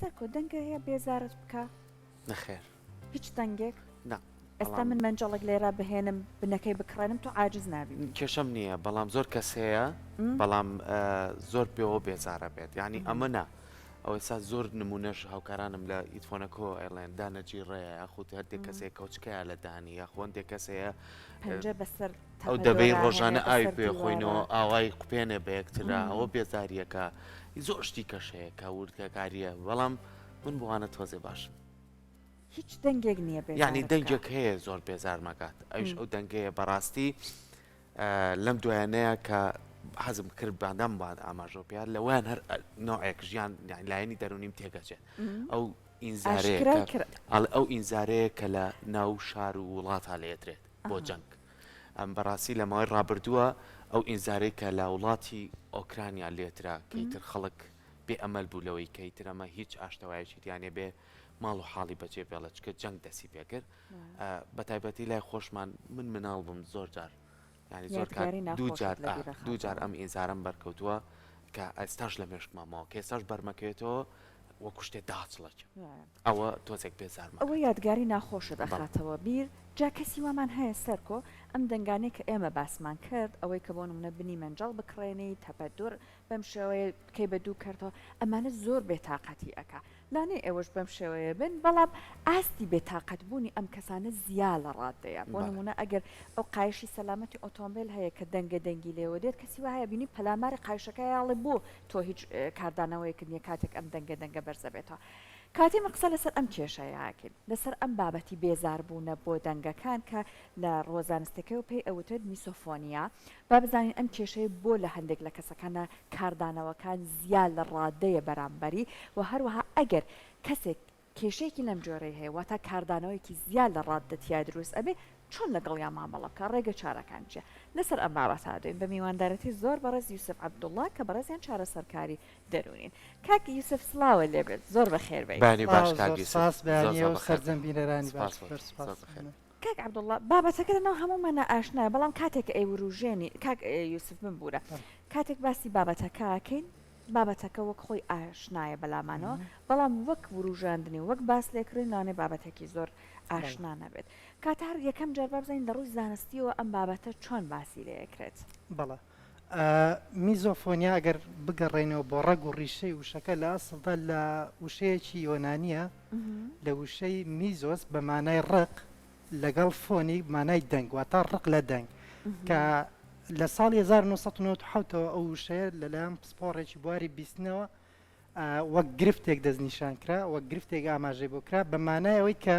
سەرکۆ دەنگە هەیە بێزارت بکا؟ نەخێر. هیچ دەنگێک؟ نا. ئێستا من مەنجەڵێک لێرە بهێنم بنەکەی بکڕێنم تۆ عاجز نابی؟ کێشەم نییە بەڵام زۆر کەس هەیە بەڵام زۆر پێوە بێزارە بێت یعنی ئەمە نا ئەو ئێستا زۆر نمونەش هاوکارانم لە ئیتفۆنەکۆ ئەڵێن دانەجی ڕێیە یاخود هەندێک کەسێک کەوچکەیە لە دانی یاخۆندێک کەس هەیە پەنجە بەسەر ئەو دەبەی ڕۆژانە ئاوی پێ خۆینەوە ئاوای قوپێنێ بە یەکترا ئەوە بێزاریەکە زۆر شتی کەش هەیە کە وردەکاریە بەڵام من بۆوانە تۆزێ باشم. هیچ دەنگێک نییە بێزارت یعنی دەنگێک هەیە زۆر بێزارمەکات ئەوش ئەو دەنگەیە بەڕاستی لەم دوایانەیە کە حەزم کرد باندام باد ئاماژۆ پێیان لەوەیان هەر نوعێک ژیان لایەنی دەرونیم تێگەچێت ئەو ئینزارەیە ئەو ئینزارەیە کە لە ناو شار و وڵاتا لێدرێت بۆ جەنگ. ئەم بەڕاستی لە ماوەی ڕابردووە ئەو ئینزارەی کە لە وڵاتی ئۆکرانیا لێدرا کە ئیتر خەڵک بێ ئەمەل بوو لەوەی کە ئیتر ئەمە هیچ ئاشتەوایەکی تیا نیە بێ ماڵ و حاڵی بەجێ بێڵێت چونکە جەنگ دەسی پێکرد بە تایبەتی لای خۆشمان من مناڵ بووم زۆر جار یعنی زۆر کات یادگاری دوو ناخۆشت جار لە ئا بیر دوو جار ئەخاتەوە. ئەم ئینزارەم بەرکەوتووە کە ئێستاش لە مێشکما ماوە کە ئێستاش بەرمەکەوێتەوە وەکو شتێ داچڵەکێم. ئەوە تۆزێک بێزارم ئەوە ئەکات. یادگاری ناخۆشت بەڵێ. ئەخاتەوە بیر، جا کەسی وامان هەیە سەرکۆ، ئەم دەنگانەی کە ئێمە باسمان کرد، ئەوەی کە بۆ نمونە بنی مەنجەڵ بکڕێنی، تەپەدور بەم شێوەیە بکەی بە دوو کەرتەوە، ئەمانە زۆر بێتاقەتی ئەکا. لانەیە ئێوەش بەم شێوەیە بن، بەڵام ئاستی بێتاقەت بوونی ئەم کەسانە زیا لە ڕادەیە. بۆ بەڵێ. نمونە ئەگەر ئەو قایشی سەلامەتی ئۆتۆمبێل هەیە کە دەنگە دەنگی لێوە دێت، کەسی وا هەیە بینی پەلاماری قایشەکە یاڵێ بۆ تۆ هیچ کاردانەوەیەکت نیە کاتێک ئەم دەنگە دەنگە بەرزەبێتەوە. کاتێ ئێمە قسە لەسەر ئەم کێشەیە ئەکەین، لەسەر ئەم بابەتی بێزاربوونە بۆ دەنگەکان کە لە ڕووە زانستیەکەیەوە پێی ئەوترێت میسۆفۆنیا، با بزانین ئەم کێشەیە بۆ لە هەندێک لە کەسەکاندا کاردانەوەکان زیا لە ڕادەیە بەرامبەری و هەروەها ئەگەر کەسێک کێشەیەکی لەم جۆرەی هەیە واتا کاردانەوەیەکی زیا لە ڕاددە تیا دروست ئەبێ چۆن لەگەڵیا مامەڵە بکا ڕێگە چارەکان چیە لەسەر ئەم بابەتە ئەدوێین بە میواندارێتی زۆر بەڕێز یوسف عەبدوڵا کە بەڕێزیان چارەسەرکاری دەروونین کاک یوسف سڵاوە لێبێت زۆر بەخێر بێی. بەیانی باش سڵاو کاک زۆر یوسف سپاس زۆر بەیانی زۆر و بەخێر سەرجەم بێی بینەرانی باش سپاس بۆ زۆر تۆ سپاس زۆر بەخێر بێی. کاک عەبدوڵا بابەتەکە لەناو هەموومانا ئاشنایە بەڵام کاتێک کە ئەیوروژێنی کاک یوسف بمبورە بەڵێ. کاتێک باسی بابەتەکە ئەکەین بابەتەکە وەک خۆی ئاشنایە بەلامانەوە بەڵام وەک وروژاندنی وەک باس لێکردنی لەوانەیە بابەتێکی زۆر بەڵێ. ئاشنا نەبێت کاتە هەر یەکەم جار با بزانین لە ڕووی زانستیەوە ئەم بابەتە چۆن باسی لێ ئەکرێت؟ بەڵێ. میزۆفۆنیا ئەگەر بگەڕێینەوە بۆ ڕەگ و ڕیشەی وشەکە لە ئەسڵدا لە وشەیەکی یۆنانییە لە وشەی میزۆس بە مانای ڕق لەگەڵ فۆنی مانای دەنگ واتە ڕق لە دەنگ کە لە ساڵی 1997 ەوە ئەو وشەیە لەلایەن پسپۆڕێکی بواری بیستنەوە وەک گرفتێک دەستنیشان کرا، وەک گرفتێک ئاماژەی بۆ کرا، بە مانای ئەوەی کە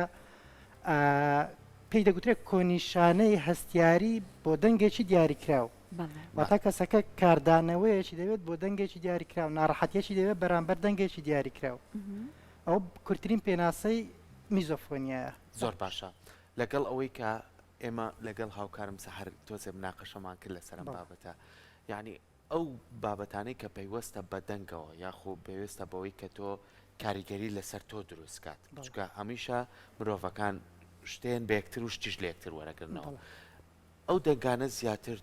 پێی دەگوترێت کۆنیشانەی هەستیاری بۆ دەنگێکی دیاریکراو. واتە کەسەکە کاردانەوەیەکی دەبێت بۆ دەنگێکی دیاریکراو، ناڕەحەتیەکی دەبێت بەرامبەر دەنگێکی دیاریکراو. ئەوە کورتترین پێناسەی میزۆفۆنیایە. زۆر باشە. لەگەڵ ئەوەی کە ئێمە لەگەڵ هاوکارم سەحەر تۆزێ مناقەشەمان کرد لەسەر ئەم بابەتە. یانی ئەو بابەتانەی کە پەیوەستە بە دەنگەوە یاخۆ پەیوەستە بەوەی کە تۆ کاریگەری لەسەر تۆ دروست کات چونکە هەمیشە مرۆڤەکان شتێن بە یەکتر و شتیش لە یەکتر وەرەگرنەوە ئەو دەنگانە زیاتر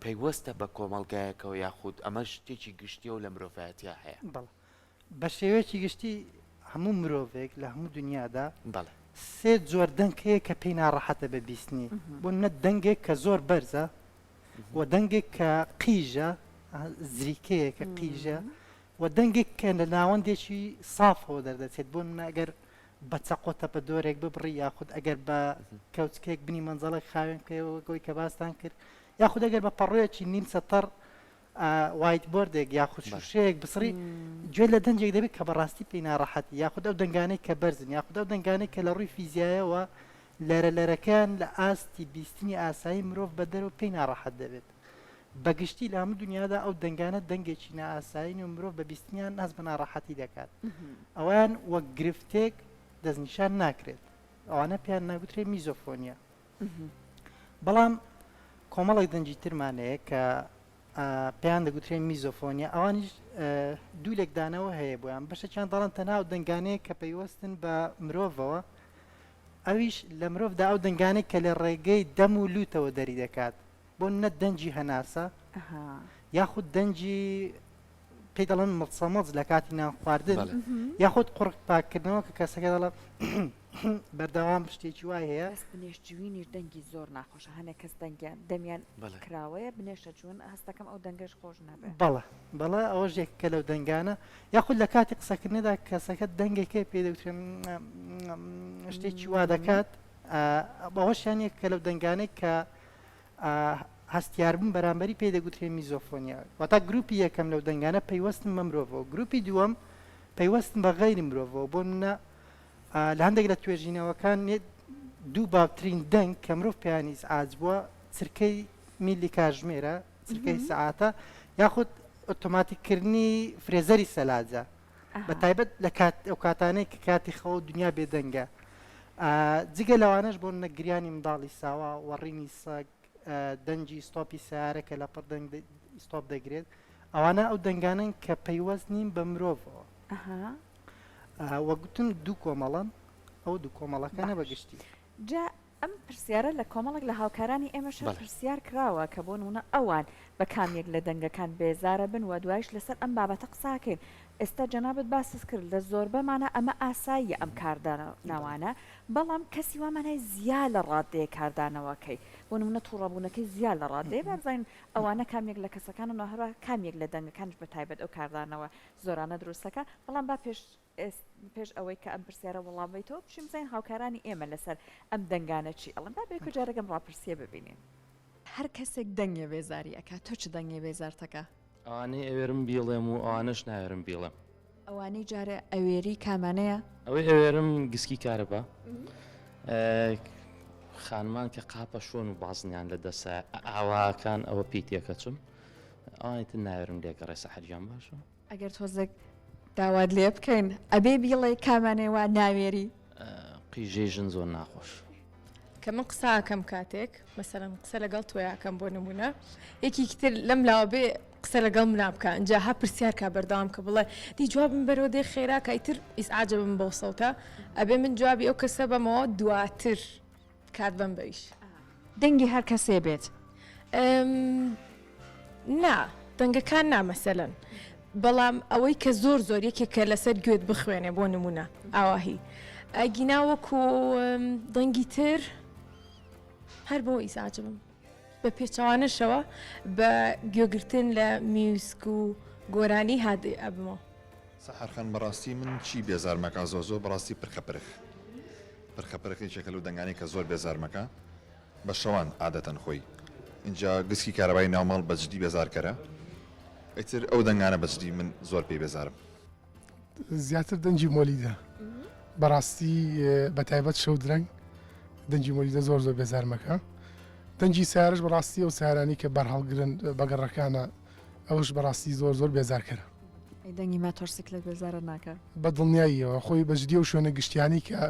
پەیوەستە بە کۆمەڵگایەکەوە یاخود ئەمە شتێکی گشتیە و لە مرۆڤایەتیا هەیە. بەڵێ بە شێوەیەکی گشتی هەموو مرۆڤێک لە هەموو دنیادا بەڵێ. سێ جۆر دەنگ هەیە کە پێی ناڕەحەتە بە بیستنی بۆ نمونە دەنگێک کە زۆر بەرزە و دەنگێک کە قیژە، زریکەیە کە قیژە و دەنگێک کە لە ناوەندێکی سافەوە دەردەچێت بۆ نمونە ئەگەر بە چەقۆ تەپە دۆرێک ببڕی یاخود ئەگەر بە کەوچکێک بنی مەنجەڵێک خاوێن بکەیەوە وەک ئەوەی کە باستان کرد یاخود ئەگەر بە پەڕۆیەکی نیمچە تەڕ whiteboard ێک یاخود شوشەیەک بسڕی گوێ لە دەنگێک دەبێت کە بەڕاستی پێی ناڕەحەتی یاخود ئەو دەنگانەی کە بەرزن یاخود ئەو دەنگانەی کە لە ڕووی فیزیایەوە لەرە لەرەکەیان لە ئاستی بیستنی ئاسایی مرۆڤ بەدەرە و پێی ناڕەحەت دەبێت. بە گشتی لە هەموو دونیادا ئەو دەنگانە دەنگێکی نائاسایین و مرۆڤ بە بیستنیان هەست بە ناڕەحەتی دەکات. ئەوەیان وەک گرفتێک دەستنیشان ناکرێت. ئەوانە پێیان ناگوترێ میزۆفۆنیا. بەڵام کۆمەڵێک دەنگی ترمان هەیە کە پێیان دەگوترێ میزۆفۆنیا ئەوانیش دوو لێکدانەوە هەیە بۆیان بەشێکیان دەڵێن تەنها ئەو دەنگانەیە کە پەیوەستن بە مرۆڤەوە ئەویش لە مرۆڤدا ئەو دەنگانەی کە لە ڕێگەی دەم و لوتەوە دەری دەکات بۆ نمونە دەنگی هەناسە یاخود دەنگی. پێی دەڵێن مڵچەمڵچ لە کاتی نان خواردن یاخود قوڕگ پاککردنەوە کە کەسەکە دەڵێ بەردەوام شتێکی وای هەیە. بەس بنێشت جوینیش دەنگی زۆر ناخۆشە هەنێ کەس دەنگیان دەمیان کراوەیە بنێشتە جوون هەستەکەم ئەو دەنگەش خۆش نەبێ. بەڵێ بەڵێ ئەوەش یەکێکە لەو دەنگانە یاخود لە کاتی قسەکردندا کەسەکە دەنگێک هەیە پێی دەگوترێ شتێکی وا دەکات ئەوەشیان یەکێکە لەو دەنگانەی کە هەستیاربوون بەرامبەری پێی دەگوترێ میزۆفۆنیا. واتا گروپی یەکەم لەو دەنگانە پەیوەستن بە مرۆڤەوە، گروپی دووەم پەیوەستن بە غەیری مرۆڤەوە. بۆ نمونە لە هەندێک لە توێژینەوەکان دوو باوترین دەنگ کە مرۆڤ پێیان ئیزعاج بووە چرکەی میلی کاژمێرە، چرکەی سەعاتە، یاخود ئۆتۆماتیککردنی فرێزەری سەلاجە. بە تایبەت لە کات ئەو کاتانەی کە کاتی خەوە و دنیا بێدەنگە. جگە لەوانەش بۆ نمونە گریانی منداڵی ساوا، وەڕینی سەگ، دەنگی ستۆپی سەیارە کە لەپڕ دەنگ ستۆپ دەگرێت، ئەوانە ئەو دەنگانەن کە پەیوەست نین بە مرۆڤەوە. وە گوتم دوو کۆمەڵەن، ئەو دوو کۆمەڵەکەنە بە گشتی. جا ئەم پرسیارە لە کۆمەڵێک لە هاوکارانی ئێمەش هەر پرسیار کراوە کە بۆ نموونە ئەوان بە کام یەک لە دەنگەکان بێزارە بن و دوایش لەسەر ئەم بابەتە قساکەین. ئێستا جەنابت باست کرد لە زۆربەمانا ئەمە ئاساییە ئەم کاردانەوانە بەڵام کەسی وامان هەیە زیا لە ڕادەیە کاردانەوەکەی بۆ نموونە توڕەبوونەکەی زیا لە ڕادەیە با بزانین ئەوانە کام یەک لە کەسەکانن و هەروەها کام یەک لە دەنگەکانیش بە تایبەت ئەو کاردانەوە زۆرانە دروستەکا بەڵام با پێش پێش ئەوەی کە ئەم پرسیارە وەڵام بەیتەوە بچین بزانین هاوکارانی ئێمە لەسەر ئەم دەنگانە چی ئەڵێن با بێکۆ جارێک ئەم ڕاپرسیە ببینین. هەر کەسێک دەنگێ بێزاری ئەکا تۆ چ دەنگێ بێزارتەکا؟ ئەوانەی ئەوێرم بیڵێم و ئەوانەش ناوێرم بیڵێم. ئەوانەی جارێ ئەوێری کامانەیە؟ ئەوەی ئەوێرم گسکی کارەبا خانمان کە قاپە شۆن و بازنیان لە دەسە ئاواکان ئەوە پێی تێکەچم ئەوانی تر ناوێرم لێگەڕێ سەحەر گیان باشە. ئەگەر تۆزێک داوات لێ بکەین ئەبێ بیڵێی کامانەی وا ناوێری؟ قیژەی ژن زۆر ناخۆش. کە من قسە ئەکەم کاتێک مەسەلەن قسە لەگەڵ تۆیا ئەکەم بۆ نمونە یەکێکی تر لەم لاوە بێ قسە لەگەڵ منا بکا ئینجا ها پرسیار کا بەردەوام کە بڵێ دی جوابم بەرەوە دێ خێرا کە ئیتر ئیزعاجە بم بەو سەوتە ئەبێ من جوابی ئەو کەسە بەمەوە دواتر کات بەم بەویش. دەنگی هەر کەسێ بێت. نا دەنگەکان نا مەسەلەن بەڵام ئەوەی کە زۆر زۆر یەکێک کە لەسەر گوێت بخوێنێ بۆ نمونە ئاواهی ئەگینا وەکو دەنگی تر هەر بۆ ئیزعاجبم بە پێچەوانەشەوە بە گوێگرتن لە میوزک و گۆرانی هادئ ئەبمەوە. سەحەر خان بەڕاستی من چی بێزارمەکا زۆر زۆر بەڕاستی پرخە پرخ پرخە پرخ یەکێکە لەو دەنگانەی کە زۆر بێزارمەکا بە شەوان عادەتەن خۆی ئینجا گسکی کارەبای ناوماڵ بە جدی بێزارکەرە ئیتر ئەو دەنگانە بە جدی من زۆر پێی بێزارم. زیاتر دەنگی مۆلیدە بەڕاستی بە تایبەت شەو درەنگ دەنگی مۆلیدە زۆر زۆر بێزارمەکە دەنگی سیارش بەڕاستی ئەو سیارانی کە بەرهەڵگرن بەگەڕەکانە ئەوەش بەڕاستی زۆر زۆر بێزارکەرە. ئەی دەنگی ماتۆرسیکلێت بێزارت ناکا؟ بە دڵنیاییەوە خۆی بە جدی ئەو شوێنە گشتیانەی کە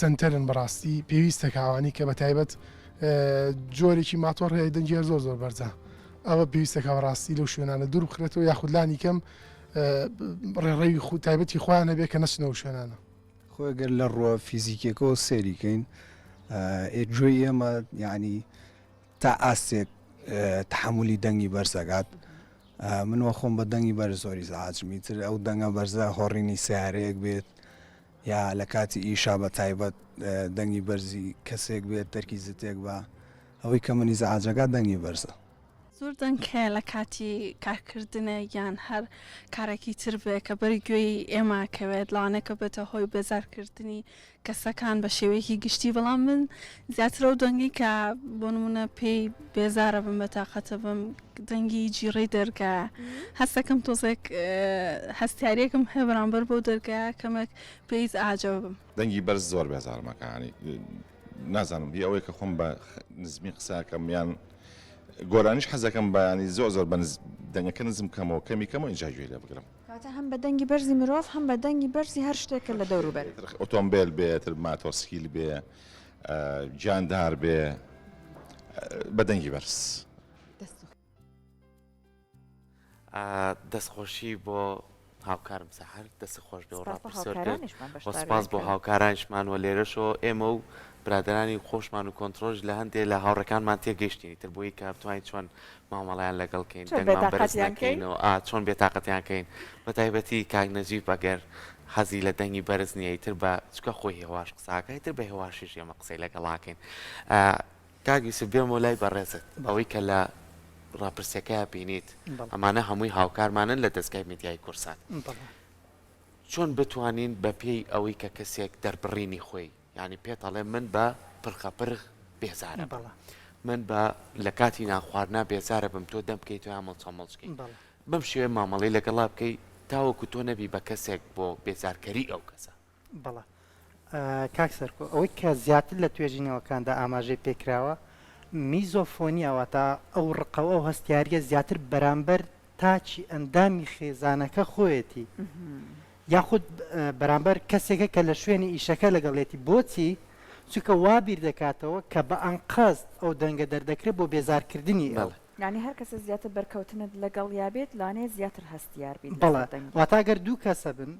سەنتەرن بەڕاستی پێویستە کە ئەوانەی کە بە تایبەت جۆرێکی ماتۆڕ هەیە دەنگی هەر زۆر زۆر بەرزە ئەوە پێویستە کە بەڕاستی لەو شوێنانە دوور بخرێتەوە یاخود لانی کەم ڕێڕەوی خو تایبەتی خۆیان هەبێ کە نەچنەوە شوێنانە. خۆ گەر لە ڕووە فیزیکیەکەوە سەیری کەین ئێ گوێی ئێمە یعنی تا ئاستێک تەحەمولی دەنگی بەرز ئەکات من وە خۆم بە دەنگی بەرز زۆر ئیزعاجم ئیتر ئەو دەنگە بەرزە هۆڕینی سیارەیەک بێت یا لە کاتی ئیشا بە تایبەت دەنگی بەرزی کەسێک بێت تەرکی زتێک بە ئەوەی کە من ئیزعاجەکە دەنگی بەرزە. زۆر دەنگ هەیە لە کاتی کارکردنێ یان هەر کارێکی تر بێ کە بەر گوێی ئێمە کەوێت لەوانەیە کە بێتە هۆی بێزارکردنی کەسەکان بە شێوەیەکی گشتی بەڵام من زیاتر ئەو دەنگەی کە بۆ نمونە پێی بێزارە بم بەتاقەتە بم دەنگی جیڕەی دەرگایە هەستەکەم تۆزێک هەستیاریەکم هەیە بەرامبەر بەو دەرگایە کەمێک پێی ئاجەوە بم. دەنگی بەرز زۆر بێزارمەکە یانی نازانم هی ئەوەیە کە خۆم بە نزمی قسەکەم یان گۆرانیش حەزەکەم بەیانی زۆر زۆر بە دەنگەکە نزم کەمەوە کەمی کەمەوە ئینجا گوێی لێ بگرم. کەواتە هەم بە دەنگی بەرزی مرۆڤ هەم بە دەنگی بەرزی هەر شتێک کە لە دەوروبەر. ئۆتۆمبێل بێ تر ماتۆرسکیل بێ گیاندار بێ بە دەنگی بەرز. دەستخۆشی بۆ هاوکارم سەحەر دەست خۆش بێ و ڕاپرسیار کرد و سپاس بۆ هاوکارانیشمان و لێرەشەوە ئێمە و برادەرانی خۆشمان و کۆنتڕۆڵیش لە هەندێ لە هاوڕێکانمان تێگەیشتین ئیتر بۆی کە بتوانین چۆن مامەڵەیان لەگەڵ کەین چۆن دەنگمان بەرز بێتاقەتیان کەین؟ نەکەینەوە ئا چۆن بێتاقەتیان کەین بە تایبەتی کاک نەجیب ئەگەر حەزی لە دەنگی بەرز نییە ئیتر بە چونکە خۆی هێواش قسە ئەکا ئیتر بە هێواشیش ئێمە قسەی لەگەڵا کەین ئا کاک یوسف بێمەوە لای بەڕێزت ئەوەی کە لە ڕاپرسیەکەیا بینیت ئەمانە هەمووی هاوکارمانن لە دەزگای میدیایی کوردسات چۆن بتوانین بە پێی ئەوەی کە کەسێک دەربڕینی خۆی یانی پێت ئەڵێ من بە پرخە پرخ بێزارە بم من بە لە کاتی نان خواردنا بێزارە بم تۆ دەم بکەیت یا مڵچە مڵچکەی بەم شێوەیە مامەڵەی لەگەڵا بکەی تاوەکو تۆ نەبی بە کەسێک بۆ بێزارکەری ئەو کەسە. بەڵێ کاک سەرکۆ، ئەوەی کە زیاتر لە توێژینەوەکاندا ئاماژەی پێکراوە، میزۆفۆنیا واتە ئەو ڕقە و ئەو هەستیارییە زیاتر بەرامبەر تاکی ئەندامی خێزانەکە خۆیەتی یاخود بەرامبەر کەسێکە کە لە شوێنی ئیشەکە لەگەڵێتی، بۆچی؟ چونکە وا بیر دەکاتەوە کە بە ئەنقەست ئەو دەنگە دەردەکرێت بۆ بێزارکردنی ئەو. یانی هەر کەسە زیاتر بەرکەوتنت لەگەڵیا بێت لەوانەیە زیاتر هەستیار بیت بەڵێ لەسەر دەنگی. واتە گەر دوو کەسە بن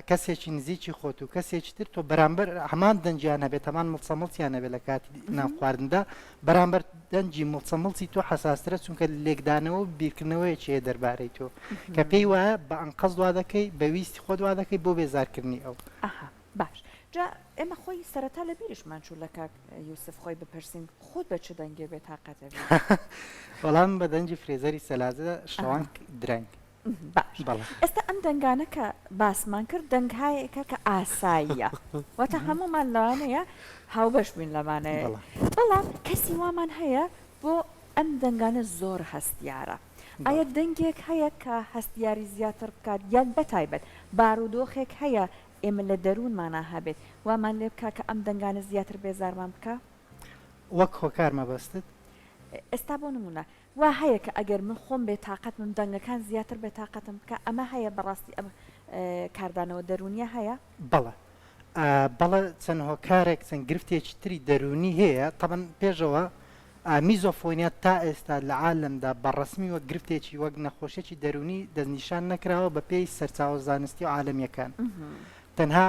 کەسێکی نزیکی خۆت و کەسێکی تر تۆ بەرامبەر هەمان دەنگیان هەبێت هەمان مڵچە مڵچیان هەبێت لە کاتی نان خواردندا بەرامبەر دەنگی مڵچە مڵچی تۆ حەساسترە چونکە لێکدانەوە و بیرکردنەوەیەکی هەیە دەربارەی تۆ کە پێی وایە بە ئەنقەست وا دەکەی بە ویستی خۆت وا دەکەی بۆ بێزارکردنی ئەو. ئەها باش جا ئێمە خۆی سەرەتا لە بیریشمان چوو لە کاک یوسف خۆی بپرسین خۆت بە چ دەنگێ بێ تاقەت ئەبی؟ وەڵا من بە دەنگی فرێزەری سەلاجە شەوان درەنگ. باش بەڵێ. ئێستا ئەم دەنگانە کە باسمان کرد دەنگهایەکە کە ئاساییە واتە هەموومان لەوانەیە هاوبەش بین لەمانەیە بەڵێ. بەڵام کەسی وامان هەیە بۆ ئەم دەنگانە زۆر هەستیارە ئایا دەنگێک هەیە کە هەستیاری زیاتر بکات یان بەتایبەت بارودۆخێک هەیە ئێمە لە دەروونمانا هەبێت وامان لێ بکا کە ئەم دەنگانە زیاتر بێزارمان بکا؟ وەک هۆکار مەبەستت؟ ئێستا بۆ نموونە وا هەیە کە ئەگەر من خۆم بێ تاقەت بم دەنگەکان زیاتر بێ تاقەتم بکا ئەمە هەیە بەڕاستی ئەم کاردانەوە دەروونیە هەیە؟ بەڵێ بەڵێ چەند هۆکارێک چەند گرفتێکی تری دەروونی هەیە تەبەن پێشەوە میزۆفۆنیا تا ئێستا لە عالەمدا بە ڕەسمی وەک گرفتێکی وەک نەخۆشیەکی دەروونی دەستنیشان نەکراوە بە پێی سەرچاوە زانستی و عالەمیەکان تەنها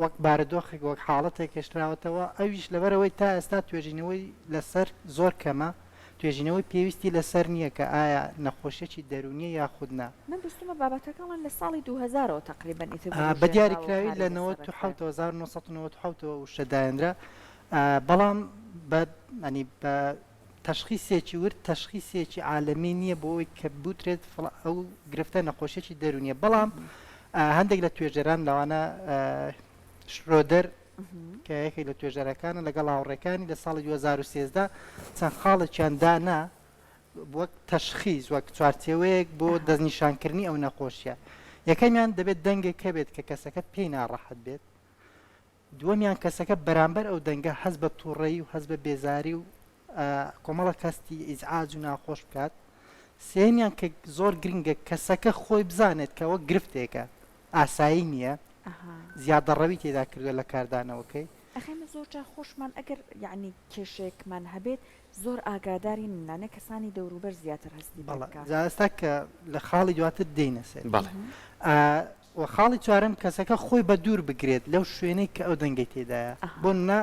وەک بارودۆخێک وەک حاڵەتێک هێشتراوەتەوە ئەویش لەبەرئەوەی تا ئێستا توێژینەوەی لەسەر زۆر کەمە توێژینەوەی پێویستی لەسەر نییە کە ئایا نەخۆشیەکی دەروونیە یاخود نا. من بیستومە بابەتەکەڵن لە ساڵی 2000 ەوە تەقریبەن ئیتر بە وروژێنراوە و دیاریکراوی کاری لە لەسەر 97 ئەکرێ. 1997 ەوە وشە داێنرا بەڵام بە یانی بە تەشخیسێکی ورد تەشخیسێکی عالەمی نییە بۆ ئەوەی کە بوترێت فڵا ئەو گرفتە نەخۆشیەکی دەروونیە بەڵام هەندێک لە توێژەران لەوانە شرۆدەر کە یەکێک لە توێژەرەکانە لەگەڵ هاوڕێکانی لە ساڵی 2013 چەند خاڵێکیان دانا وەک تەشخیس وەک چوارچێوەیەک بۆ دەستنیشانکردنی ئەو نەخۆشیە یەکەمیان دەبێت دەنگێک هەبێت کە کەسەکە پێی ناڕەحەت بێت دووەمیان کەسەکە بەرامبەر ئەو دەنگە هەست بە توڕەیی و هەست بە بێزاری و کۆمەڵە کەستی ئیزعاج و ناخۆش بکات. سێیەمیان کە زۆر گرنگە کەسەکە خۆی بزانێت کە ئەوە گرفتێکە ئاسایی نییە زیادەڕەوی تێدا کردووە لە کاردانەوەکەی. ئەخ ئێمە زۆر جار خۆشمان ئەگەر یەعنی کێشەیەکمان هەبێت زۆر ئاگاداری نین لانێ کەسانی دەوروبەر زیاتر هەستی پێ بەڵێ بکا. جا ئێستا کە لە خاڵی دواتر دێینە سەری. بەڵێ. وە خاڵی چوارەم کەسەکە خۆی بە دوور بگرێت لەو شوێنەی کە ئەو دەنگەی تێدایە بۆ نمونە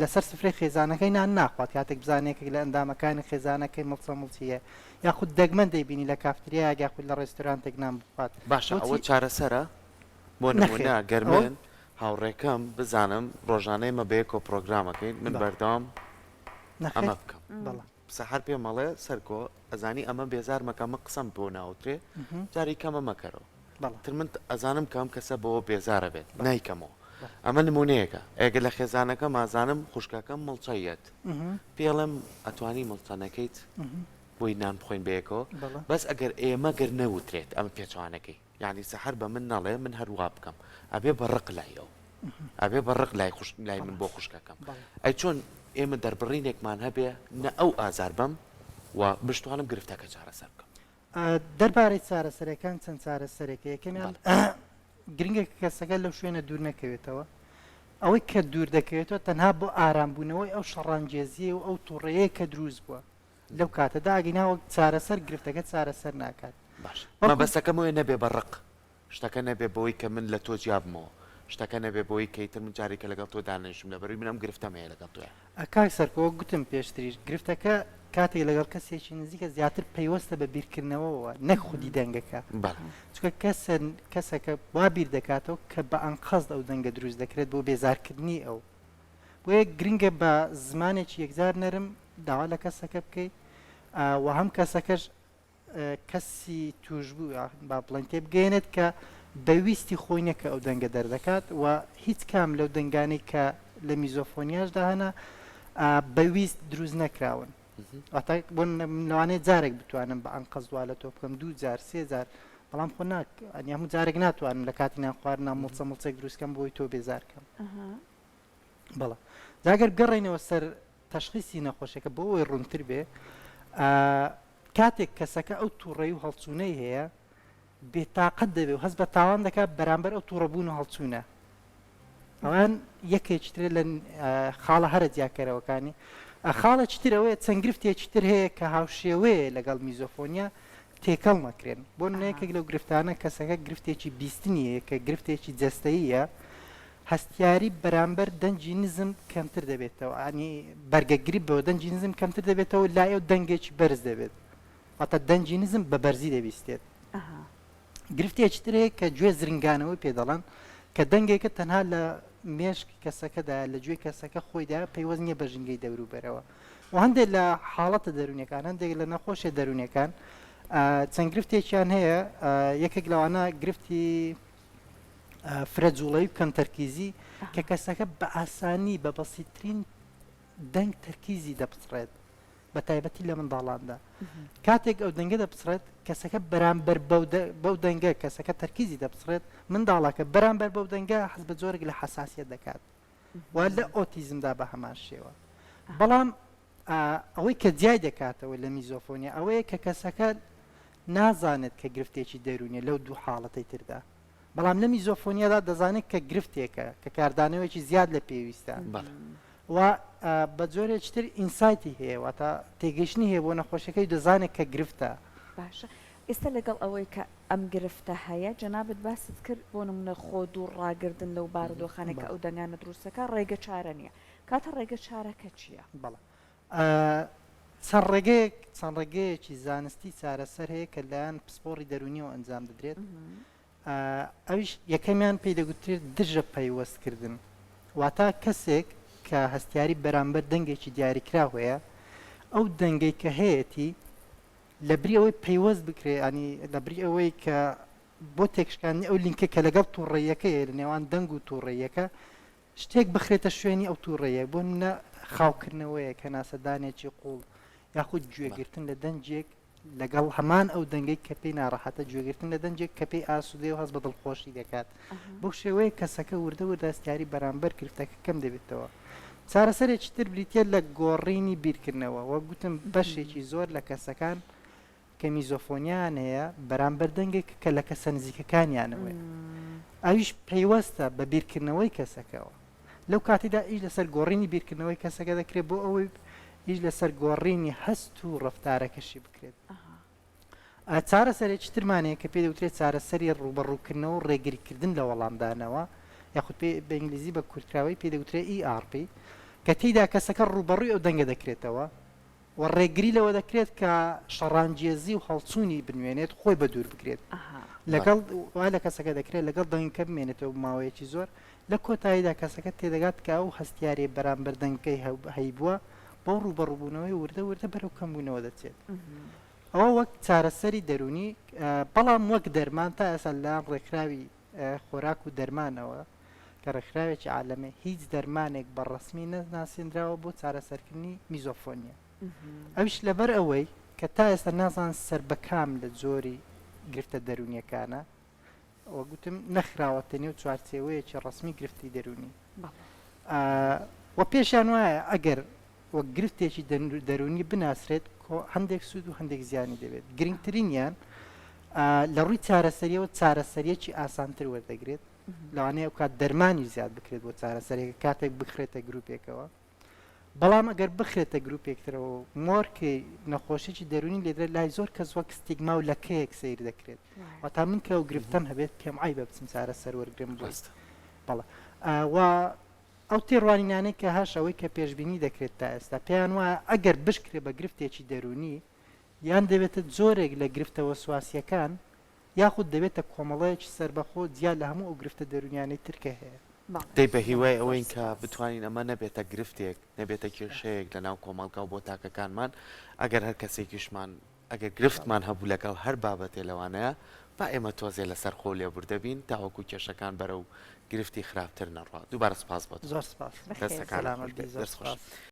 لەسەر سفرەی خێزانەکەی نان ناخوات کاتێک بزانێت یەکێک لە ئەندامەکانی خێزانەکەی مڵچە مڵچی هەیە یاخود دەگمەن دەیبینی لە کافتریایەک یاخود لە ڕێستورانتێک نان بخوات باشە ئەوە بۆچی؟ چارەسەرە؟ بۆ نەخێر نمونە گەر ئەوە من هاوڕێکەم بزانم ڕۆژانە ئێمە بەیەکەوە پڕۆگرامەکەین من بەڵێ بەردەوام نەخێر ئەمە بکەم بەڵێ. سەحەر پێم ئەڵێ سەرکۆ ئەزانی ئەمە بێزار مەکە من قسەم بۆ ناوترێ جاری کەمە مەکەرەوە تر من ئەزانم کە ئەم کەسە بەوە بێزارە بێت نایکەمەوە ئەمە نمونەیەکە ئێگە لە خێزانەکەم ئازانم خوشکەکەم مڵچەیەت پێڵم ئەتوانی مڵچە نەکەیت بۆی نان بخۆین بەیەکەوە بەس ئەگەر ئێمە گەر نەوترێت ئەمە پێچوانەکەی یانی سەحەر بە من نەڵێ من هەر وا بکەم ئەبێ بە ڕق لای ئەو ئەبێ بە ڕق لای خوش لای من بۆ خوشکەکەم ئەی چۆن ئێمە دەربڕینێکمان هەبێ نە ئەو ئازار بەم و بشتوانم گرفتەکە چارەسەر بکەم. دەربارەی چارەسەرەکان چەند چارەسەرێکە یەکەمیان گرنگە کە کەسەکە لەو شوێنە دوور نەکەوێتەوە ئەوەی کە دوور دەکەوێتەوە تەنها بۆ ئارامبوونەوەی ئەو شەڕانگێزیە و ئەو توڕەیە کە دروست بووە لەو کاتەدا ئەگینا وەک چارەسەر گرفتەکە چارەسەر ناکات. باش بەڵکو مەبەستەکەم ئەوەیە نەبێ بە ڕق شتەکە نەبێ بەوەی کە من لە تۆ جیابمەوە. شتەکە نەبێ بۆی کە ئیتر من جارێکە لەگەڵ تۆ دانەنیشم لەبەروی من ئەم گرفتەم هەیە لەگەڵ تۆیا. کاک سەرکۆ وەک گوتم پێشتریش گرفتەکە کاتێک لەگەڵ کەسێکی نزیکە زیاتر پەیوەستە بە بیرکردنەوەوە نەک خودی دەنگەکە بەڵێ. چونکە کەسە کەسەکە وا بیر دەکاتەوە کە بە ئەنقەست ئەو دەنگە دروست دەکرێت بۆ بێزارکردنی ئەو بۆیە گرنگە بە زمانێکی یەکجار نەرم داوا لە کەسەکە بکەیت و هەم کەسەکەش کەسی توشبوو با بڵێن تێبگەیەنێت کە بە ویستی خۆی نیە کە ئەو دەنگە دەردەکات و هیچ کام لەو دەنگانەی کە لە میزۆفۆنیاشدا هەنە بە ویست دروست نەکراون واتە بۆ لەوانەیە جارێک بتوانم بە ئەنقەست وا لە تۆ بکەم دوو جار سێ جار بەڵام خۆ ناک ئەنی هەموو جارێک ناتوانم لە کاتی نان خواردنا مڵچە مڵچێک دروست کەم بۆی تۆ بێزار کەم بەڵێ جا گەر بگەڕێینەوە سەر تەشخیسی نەخۆشیەکە بۆ ئەوەی ڕوونتر بێ کاتێک کەسەکە ئەو تووڕەی و هەڵچوونەی هەیە بێتاقەت دەبێ و هەست بە تاوان دەکات بەرامبەر ئەو تووڕەبوون و هەڵچوونە ئەوان یەکێکی ترە لە خاڵە هەرە جیاکەرەوەکانی خاڵێکی تر ئەوەیە چەند گرفتێکی تر هەیە کە هاوشێوەیە لەگەڵ میزۆفۆنیا تێکەڵ نەکرێن بۆ یەکێک لەو گرفتانە کەسەکە گرفتێکی بیستنی هەیە کە گرفتێکی جەستەییە هەستیاری بەرامبەر دەنگی نزم کەمتر دەبێتەوە ینی بەرگەگری بۆ دەنگی نزم کەمتر دەبێتەوە لای ئەو دەنگێکی بەرز دەبێت واتە دەنگی نزم بە بەرزی دەبیستێت گرفتێکی تر هەیە کە گوێ زرنگانەوەی پێ دەڵێن کە دەنگێکە تەنها لە مێشکی کەسەکەدا لە گوێی کەسەکە خۆیدا پەیوەست نییە بە ژینگەی دەوروبەرەوە و هەندێک لە حاڵەتە دەروونیەکان هەندێک لە نەخۆشیە دەروونیەکان چەند گرفتێکیان هەیە یەکێک لەوانە گرفتی فرە جوڵەی و کەم تەرکیزی کە کەسەکە بە ئاسانی بە بەسیترین دەنگ تەرکیزی دەپچڕێت بە تایبەتی لە منداڵاندا کاتێک ئەو دەنگە دەپچڕێت کەسەکە بەرامبەر بەو دەنگە کەسەکە تەرکیزی دەپچڕێت منداڵەکە بەرامبەر بەو دەنگە حەز بە جۆرێک لە حەساسیەت دەکات و لە ئۆتیزمدا بە هەمان شێوە بەڵام ئەوەی کە جیای دەکاتەوە لە میزۆفۆنیا ئەوەیە کە کەسەکە نازانێت کە گرفتێکی دەروونیە لەو دوو حاڵەتەی تردا بەڵام لە میزۆفۆنیادا دەزانێت کە گرفتێکە کە کاردانەوەیەکی زیاد لە پێویستە و بە جۆرێکی تر insight ی هەیە واتە تێگەیشتنی هەیە بۆ نەخۆشیەکەی دەزانێت کە گرفتە. باشە ئێستا لەگەڵ ئەوەی کە ئەم گرفتە هەیە جەنابت باست کرد بۆ نمونە خۆ دوور ڕاگردن لەو بارودۆخانەی کە ئەو دەنگانە دروست دەکات ڕێگە چارە نیە کاتە ڕێگە چارەکە چیە؟ بەڵێ چەند ڕێگەیەک چەند ڕێگەیەکی زانستی چارەسەر هەیە کە لایەن پسپۆڕی دەروونیەوە ئەنجام دەدرێت ئەویش یەکەمیان پێی دەگوترێت دژە پەیوەستکردن، واتا کەسێک کە هەستیاری بەرامبەر دەنگێکی دیاریکراو هەیە، ئەو دەنگەی کە هەیەتی لەبری ئەوەی پەیوەست بکرێت ینی لەبری ئەوەی کە بۆ تێکشکاندنی ئەو لینکە کە لەگەڵ تووڕەیەکەیە لە نێوان دەنگ و تووڕەیەکە شتێک بخرێتە شوێنی ئەو تووڕەیە بۆ نمونە خاوکردنەوەیەک هەناسەدانێکی قوڵ یاخود گوێگرتن لە دەنگێک لەگەڵ هەمان ئەو دەنگەی کە پێی ناڕەحەتە، گوێگرتن لە دەنگێک کە پێی ئاسوودەیە و هەست بە دڵخۆشی دەکات. بەو شێوەیە کەسەکە وردە وردە هەستیاری بەرامبەر گرفتەکە کەم دەبێتەوە. چارەسەرێکی تر بریتییە لە گۆڕینی بیرکردنەوە. وەک گوتم بەشێکی زۆر لە کەسەکان کە میزۆفۆنیایان هەیە بەرامبەر دەنگێک کە لە کەسە نزیکەکانیانەوەیە. ئەویش پەیوەستە بە بیرکردنەوەی کەسەکەوە. لەو کاتەدا ئیش لەسەر گۆڕینی بیرکردنەوەی کەسەکە دەکرێت بۆ ئەوەی ئیش لەسەر گۆڕینی هەست و ڕەفتارەکەشی بکرێت. چارەسەرێکی ترمان هەیە کە پێی دەوترێت چارەسەری ڕووبەڕووکردنەوە و ڕێگریکردن لە وەڵامدانەوە یاخود پێ بە ئینگلیزی بە کورتکراوەی پێی دەگوترێت ERP کە تێیدا کەسەکە ڕووبەڕووی ئەو دەنگە دەکرێتەوە و ڕێگری لەوە دەکرێت کە شەڕانگێزی و هەڵچوونی بنوێنێت خۆی بە دوور بگرێت لەگەڵ وا لە کەسەکە دەکرێت لەگەڵ دەنگەکە بمێنێتەوە بۆ ماوەیەکی زۆر لە کۆتاییدا کەسەکە تێدەگات کە ئەو هەستیارییە بەرامبەر دەنگەکەی هەیبووە بەو ڕووبەڕووبوونەوەی وردە وردە بەرەو کەمبوونەوە دەچێت ئەوە وەک چارەسەری دەروونی بەڵام وەک دەرمان تا ئێستا لەلایەن ڕێکخراوی خۆراک و دەرمانەوە کە ڕێکخراوێکی عالەمە هیچ دەرمانێک بە ڕەسمی نەناسێنراوە بۆ چارەسەرکردنی میزۆفۆنیا ئەویش لەبەر ئەوەی کە تا ئێستا نازان سەر بە کام لە جۆری گرفتە دەروونیەکانە وەک گوتم نەخراوەتە نێو چوارچێوەیەکی ڕەسمی گرفتی دەروونی و پێشیان وایە ئەگەر وەک گرفتێکی دەروونی بناسرێت هەندێک سوود و هەندێک زیانی دەبێت گرنگترینیان لە ڕووی چارەسەریەوە چارەسەریەکی ئاسانتر وەردەگرێت لەوانەیە ئەو کات دەرمانی زیاد بکرێت بۆ چارەسەرێک کاتێک بخرێتە گروپێکەوە بەڵام ئەگەر بخرێتە گروپێکترەوە و مۆرکی نەخۆشیی دەروونی لێدرێت لای زۆر کەس وەک ستیگما و لەکەیەک سەیر دەکرێت واتا من کە ئەو گرفتەم هەبێت پێم عیبە بچم چارەسەر وەرگرم بۆی. بەڵێ و ئەو تێڕوانینانەی کە هەش ئەوەی کە پێشبینی دەکرێت تا ئێستا پێیان وایە ئەگەر بشکرێ بە گرفتێکی دەروونی یان دەبێتە جۆرێک لە گرفتە وەسواسیەکان یاخود دەبێتە کۆمەڵەیەکی سەربەخۆ جیا لە هەموو ئەو گرفتە دەروونیانەی تر کە هەیە. دەی بە هیوای ئەوەین کە بتوانین ئەمە نەبێتە گرفتێک، نەبێتە کێشەیەک لە ناو کۆمەڵگا و بۆ تاکەکانمان، ئەگەر هەر کەسێکیشمان ئەگەر گرفتمان هەبوو لەگەڵ هەر بابەتێ لەوانەیە با ئێمە تۆزێ لەسەر خۆ و لێبوردە بین تاوەکو کێشەکان بەرەو گرفتی خراپتر نەڕوا. دووبارە سوپاس بۆ تۆ. زۆر سوپاس. دەستەکانت سەلامەت خۆش بی بێت. زۆر دەست خۆش. سوپاس.